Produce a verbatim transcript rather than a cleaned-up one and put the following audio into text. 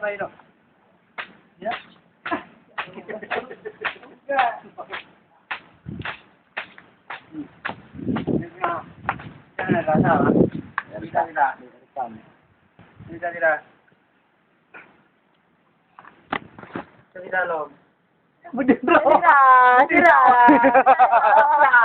Ya. Jangan rasa lah. Tidak, tidak. Tidak, tidak. Tidak, tidak, Lom. Beudôh droe. Sira, sira.